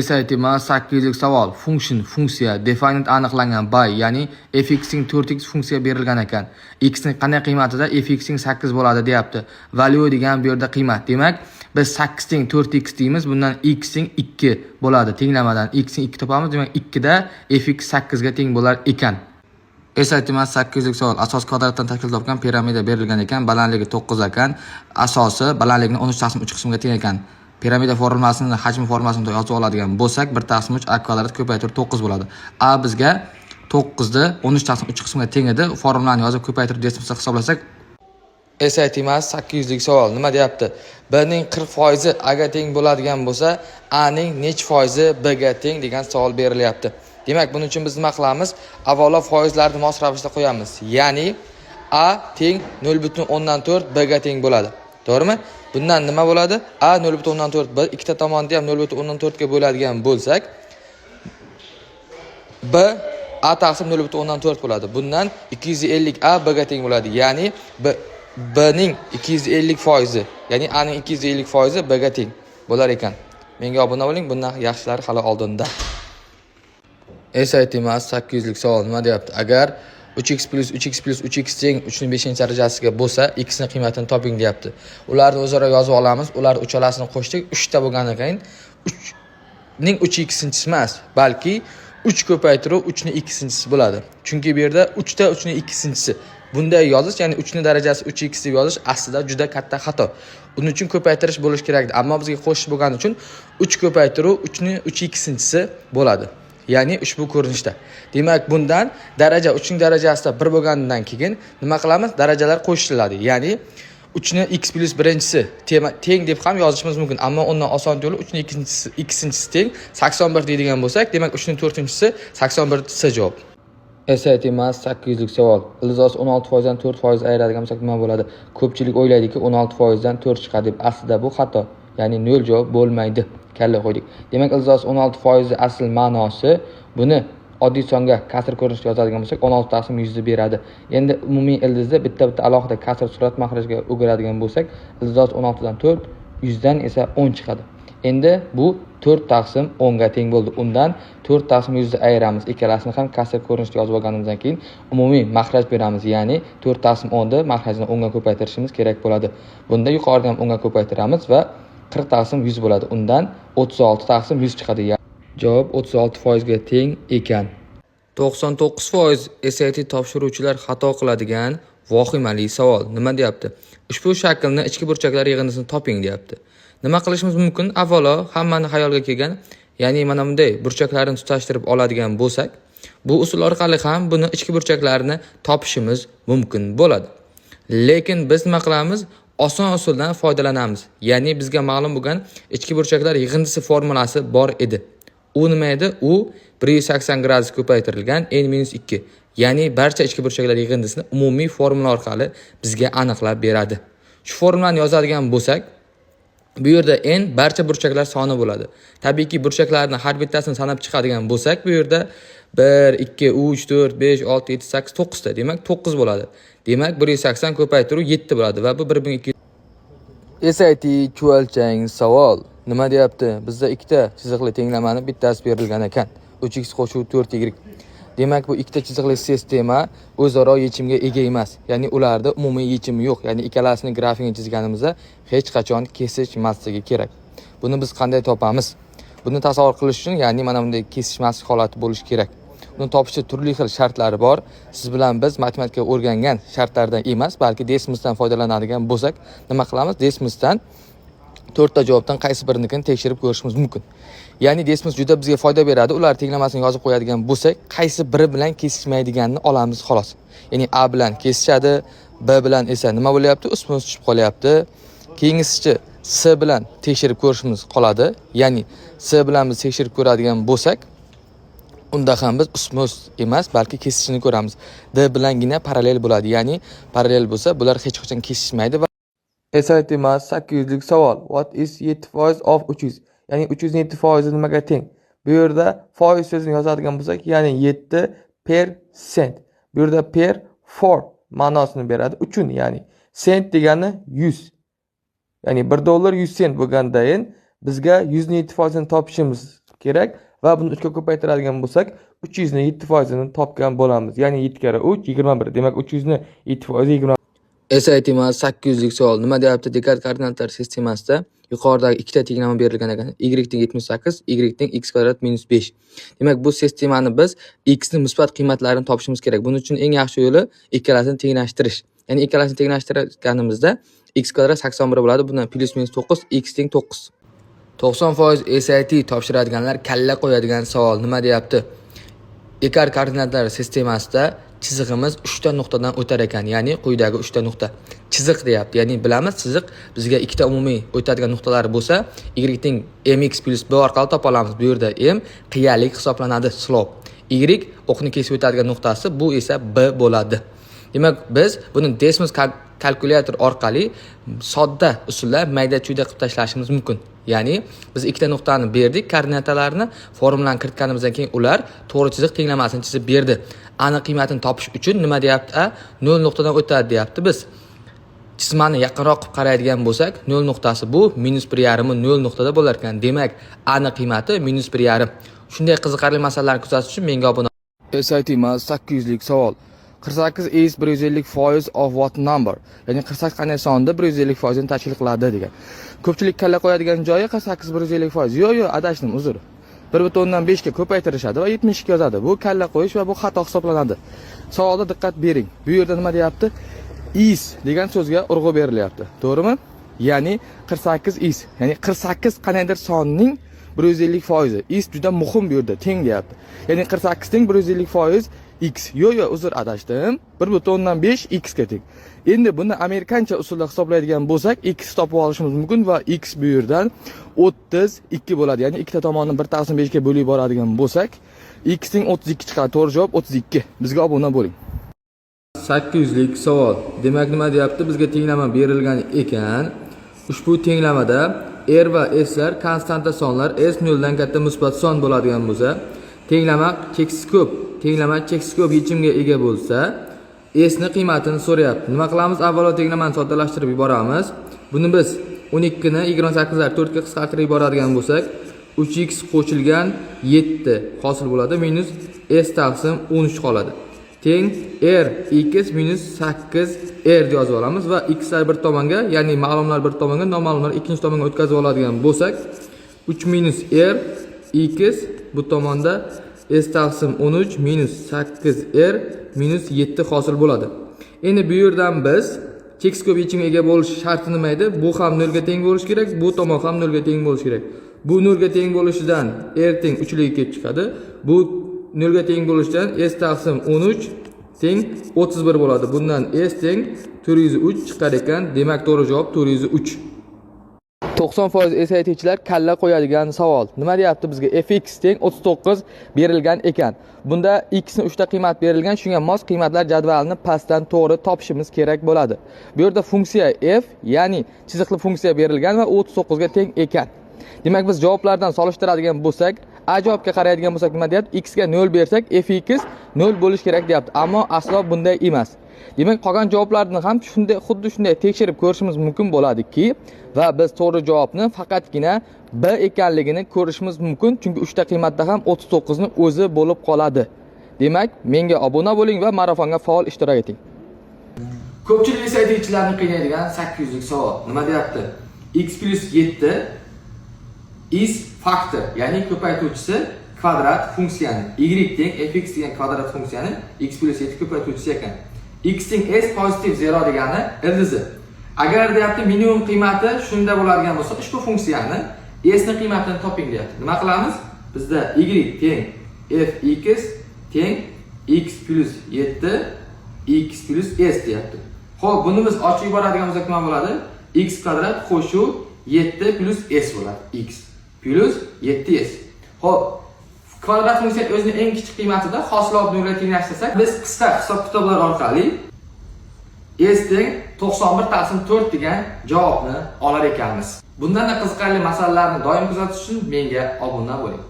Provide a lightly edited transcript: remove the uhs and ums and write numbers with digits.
SAT emas, 800 savol. Function funksiya defined aniqlangan by, ya'ni fx ning 4x funksiya berilgan ekan. X ning qanday qiymatida fx ning 8 bo'ladi deyapti. Value degan bu yerda qiymat. Demak, biz 8 teng 4x deymiz. Bundan x teng 2 bo'ladi. Tenglamadan x ning 2 topamiz. Demak, 2 da fx 8 ga teng bo'lar ekan. SAT emas, 800 savol. Asos kvadratdan tashkil topgan piramida berilgan ekan. Balandligi 9 ekan. Asosi balandlikni 13 taqsim 3 qismga teng ekan. Piramida formulasini, hajm formulasini yozib oladigan bo'lsak, 1 taqsim 3 a kvadrat ko'paytirib 9 bo'ladi. A bizga 9 ni 13 taqsim 3 qismga teng edi. Formulani yozib ko'paytirib desimizni hisoblasak, SAT emas, 800 lik savol. Nima deyapti? B ning 40% A ga teng bo'ladigan bo'lsa, A ning nech foizi B ga teng degan savol berilyapti. Demak, buning uchun biz nima qilamiz? Avvalo foizlarni mos ravishda qo'yamiz. Ya'ni A teng 0.4 B ga teng bo'ladi. To'g'rimi? Bundan nima bo'ladi? A 0.4 B ikkita tomonni ham 0.4 ga bo'ladigan bo'lsak, B A taqsim 0.4 bo'ladi. Bundan 250 A B ga teng bo'ladi. Ya'ni B ning 250 foizi, ya'ni A ning 250 foizi B ga teng bo'lar ekan. Menga obuna bo'ling, bundan yaxshilari hali oldinda. SAT emas, 800 lik savol. Nima deyapti? Agar 3x plus 3x plus 3x teng 3 ning 5 darajasiga bo'lsa, x ning qiymatini toping deyapti. Ularni o'zaro yozib olamiz. Ular uchalasini qo'shdik, 3 ta bo'lgandan keyin 3 ning 3x-inchisi emas, balki 3 ko'paytiruv 3 ning 2-inchisi bo'ladi. Chunki bu yerda 3 ta 3 ning 2-inchisi. Bunday yozish, ya'ni 3 ning darajasi 3x deb yozish aslida juda katta xato. Uning uchun ko'paytirish bo'lishi kerak edi, ammo bizga qo'shish bo'lgani uchun 3 ko'paytiruv 3 ning 3x-inchisi bo'ladi. Ya'ni ushbu ko'rinishda. Demak, bundan daraja 3 ning darajasida 1 bo'lganidan keyin nima qilamiz? Darajalar qo'shiladi. Ya'ni 3 ni x plus birinchisi teng deb ham yozishimiz mumkin, ammo undan oson yo'li 3 ning ikkinchisi ikkinchisi teng 81 deydigan bo'lsak, demak 3 ning to'rtinchisi 81 C javob. SAT emas, 800 lik savol. Ildiz 16 foizdan 4% ayiradigan bo'lsak nima bo'ladi? Ko'pchilik o'ylaydiki, 16 foizdan 4 chiqadi deb. Aslida bu xato. Ya'ni 0 javob bo'lmaydi. Kalla qo'ydik. Demak, ildiz 16 foizi asl ma'nosi buni oddiy songa kasr ko'rinishida yozadigan bo'lsak, 16 taqsim 100 ni beradi. Endi umumiy ildizni bitta-bitta alohida kasr surat maxrajiga o'giradigan bo'lsak, ildiz 16 dan 4, 100 dan esa 10 chiqadi. Endi bu 4 taqsim 10 ga teng bo'ldi. Undan 4 taqsim 100 ni ayiramiz. Ikkalasini ham kasr ko'rinishida yozib olganimizdan keyin umumiy maxraj beramiz. Ya'ni 4 taqsim 10 ni maxrajini 10 ga ko'paytirishimiz kerak bo'ladi. Bunda yuqorida ham 10 ga ko'paytiramiz va 40 taqsim 100 bo'ladi. Undan 36 taqsim 100 chiqadi. Javob 36% ga teng ekan. 99% SAT topshiruvchilar xato qiladigan vohimali savol. Nima deyapti? Ushbu shaklni ichki burchaklar yig'indisini toping deyapti. Nima qilishimiz mumkin? Avvalo hammani xayolga kelgan, ya'ni mana bunday burchaklarni tutashtirib oladigan bo'lsak, bu usul orqali ham buni ichki burchaklarini topishimiz mumkin bo'ladi. Lekin biz nima qilamiz? Oson usuldan foydalanamiz. Ya'ni bizga ma'lum bo'lgan ichki burchaklar yig'indisi formulasi bor edi. U nima edi? U 180 gradus ko'paytirilgan n minus 2. Ya'ni barcha ichki burchaklar yig'indisini umumiy formula orqali bizga aniqlab beradi. Shu formulani yozadigan bo'lsak, bu yerda n barcha burchaklar soni bo'ladi. Tabiiyki, burchaklarni har bittasini sanab chiqadigan bo'lsak, bu yerda 1, 2, 3, 4, 5, 6, 7, 8, 9 ta. Demak, 9 bo'ladi. Demak, 180 ko'paytiruv 7 bo'ladi va bu 1200. SAT chuvalchang savol. Nima deyapti? Bizda ikkita chiziqli tenglamani bittasi berilgan ekan. 3x qo'shuv 4y. Demak, bu ikkita chiziqli sistema o'zaro yechimga ega emas. Ya'ni ularda umumiy yechimi yo'q. Ya'ni ikkalasini grafigini chizganimizda hech qachon kesishmasligi kerak. Buni biz qanday topamiz? Buni tasavvur qilish uchun, ya'ni mana bunday kesishmaslik holati bo'lishi kerak. Buni topishda turli xil shartlari bor. Siz bilan biz matematika o'rgangan shartlardan emas, balki Desmosdan foydalanadigan bo'lsak, nima qilamiz? Desmosdan to'rtta javobdan qaysi birinikini tekshirib ko'rishimiz mumkin. Ya'ni Desmos juda bizga foyda beradi. Ular tenglamasini yozib qo'yadigan bo'lsak, qaysi biri bilan kesishmaydiganini olamiz xolos. Ya'ni A bilan kesishadi, B bilan esa nima bo'lyapti? Ustma-ust tushib qolyapti. Keyingisichi S bilan tekshirib ko'rishimiz qoladi. Ya'ni S bilan biz tekshirib ko'radigan bo'lsak, unda ham biz ustma-ust emas, balki kesishini ko'ramiz. D bilangina parallel bo'ladi. Ya'ni parallel bo'lsa, bular hech qachon kesishmaydi va SAT emas, 800 lik savol. What is 7% of 300? Ya'ni 300 ning 7% nimaga teng? Bu yerda foiz so'zini yozadigan bo'lsak, ya'ni 7 percent. Bu yerda per for ma'nosini beradi. Uchun, ya'ni sent degani 100. Ya'ni 1 dollar 100 sent bo'lgandayin bizga 100 ning 7% topishimiz kerak va buni 3 ga ko'paytiradigan bo'lsak, 300 ni 7% ni topgan bo'lamiz. Ya'ni 7 karra 3 21. Demak, 300 ni 7% 20. SAT emas, 800 lik savol. Nima deyapti? Dekart koordinatlar sistemasida yuqoridagi ikkita tenglama berilgan ekan. Y teng 78, y teng x kvadrat minus 5. Demak, bu sistemani biz x ni musbat qiymatlarini topishimiz kerak. Buning uchun eng yaxshi yo'li ikkalasini tenglashtirish. Ya'ni ikkalasini tenglashtirganimizda x kvadrat 81 bo'ladi. Bundan plyus minus 9, x teng 9. 90% SAT topshiradiganlar kalla qo'yadigan savol. Nima deyapti? Dekart koordinatlar sistemasida chizig'imiz 3 ta nuqtadan o'tar ekan, ya'ni quyidagi 3 ta nuqta. Chiziq deyapti. Ya'ni bilamiz, chiziq bizga ikkita umumiy o'tadigan nuqtalar bo'lsa, y teng mx plus b orqali topa olamiz. Bu yerda m qiyalik hisoblanadi, slope. Y o'qni kesib o'tadigan nuqtasi, bu esa b bo'ladi. Demak, biz buni Desmos kalkulyator orqali sodda usulda mayda-chuyda qilib tashlashimiz mumkin. Ya'ni biz ikkita nuqtani berdik, koordinatalarni formulani kiritganimizdan keyin ular to'g'ri chiziq tenglamasini chizib berdi. Aniq qiymatini topish uchun nima deyapti? A 0 nuqtadan o'tadi deyapti. Biz chizmani yaqinroq qilib qaraydigan bo'lsak, 0 nuqtasi bu minus 1,5 0 nuqtada bo'lar ekan. Demak, aniq qiymati minus 1,5. Shunday qiziqarli masalalarni kuzatish uchun menga obuna. SAT emas, 800 lik savol. 48 is 150% of what number? Ya'ni 48 qanday sonda 150% ni tashkil qiladi degan. Ko'pchilik kalla qo'yadigan joyi 48 150%. Yo'q, yo'q, adashdim, uzr. 1,5 ga ko'paytirishadi va 72 yozadi. Bu kalla qo'yish va bu xato hisoblanadi. Savolda diqqat bering. Bu yerda nima deyapti? Is degan so'zga urg'u berilyapti. To'g'rimi? Ya'ni 48 is, ya'ni 48 qandaydir sonning 150%. Is juda muhim bu yerda, teng deyapti. Ya'ni 48 teng 150% x. Yo'q, yo'q, uzr, adashdim. 1,5 x ga teng. Endi buni amerikancha usulda hisoblaydigan bo'lsak, x topib olishimiz mumkin va x bu yerdan 32 bo'ladi. Ya'ni ikkita tomonni 1 taqsim 5 ga bo'lib yuboradigan bo'lsak, x teng 32 chiqadi. To'g'ri javob 32. Bizga obuna bo'ling. 800 lik savol. Demak, nima deyapti? Bizga tenglama berilgan ekan. Ushbu tenglamada r va s lar konstanta sonlar, s 0 dan katta musbat son bo'ladigan bo'lsa, tenglama cheksiz ko'p yechimga ega bo'lsa, s ni qiymatini so'rayapti. Nima qilamiz? Avvalo tenglamani soddalashtirib yuboramiz. Buni biz 12 ni 28 lar 4 ga qisqartirib yuboradigan bo'lsak, 3x qo'shilgan 7 hosil bo'ladi, minus s taqsim 13 qoladi. Teng r x minus 8 r deb yozib olamiz va x lar bir tomonga, ya'ni ma'lumlar bir tomonga, noma'lumlar ikkinchi tomonga o'tkazib oladigan bo'lsak, 3 minus r x bu tomonda s taqsim 13 minus 8 r minus 7 hosil bo'ladi. Endi bu yerdan biz cheksiz ko'p yechimga ega bo'lish sharti nima edi? Bu ham 0 ga teng bo'lishi kerak, bu tomon ham 0 ga teng bo'lishi kerak. Bu 0 ga teng bo'lishidan r teng 3 ligi kelib chiqadi. Bu 0 ga teng bo'lishidan s taqsim 13 teng 31 bo'ladi. Bundan s teng 403 chiqar ekan. Demak, to'g'ri javob 403. 90% SATchilar kalla qo'yadigan savol. Nima deyapti bizga? Fx teng 39 berilgan ekan. Bunda x ni 3 ta qiymat berilgan, shunga mos qiymatlar jadvalini pastdan to'g'ri topishimiz kerak bo'ladi. Bu yerda funksiya f, ya'ni chiziqli funksiya berilgan va 39 ga teng ekan. Demak, biz javoblardan solishtiradigan bo'lsak, A javobga qaraydigan bo'lsak nima deyapti? X ga 0 bersak, fx 0 bo'lishi kerak deyapti. Ammo aslo bunday emas. Demak, qolgan javoblarni ham shunday, xuddi shunday tekshirib ko'rishimiz mumkin bo'ladiki, va biz to'g'ri javobni faqatgina B ekanligini ko'rishimiz mumkin, chunki 3 ta qiymatda ham 39 ni o'zi bo'lib qoladi. Demak, menga obuna bo'ling va marafonga faol ishtirok eting. Ko'pchilik SATchilarni qiynaydigan 800 lik savol. Nima deyapti? X plus 7 is factor, ya'ni ko'paytuvchisi kvadrat funksiyani y teng fx degan kvadrat funksiyani x plus 7 ko'paytuvchisi ekan. X teng s pozitiv 0 degani ildizi. Agar deyapti, minimum qiymati shunda bo'ladigan bo'lsa, ushbu funksiyani s ni qiymatini toping deyapti. Nima qilamiz? Bizda y teng fx teng x plus 7 x plus s deyapti. Xo'p, buni biz ochib yuboradigan bo'lsak nima bo'ladi? X kvadrat qo'shuv 7 plus s bo'ladi. X plus 7s. Xo'p, kvadrat funksiya o'zining eng kichik qiymatida hosilot nolga tenglashtirsak, biz qisqa hisob-kitoblar orqali s teng 91 taqsim 4 degan javobni olar ekanmiz. Bundan da qiziqarli masalalarni doim kuzatish uchun menga obuna bo'ling.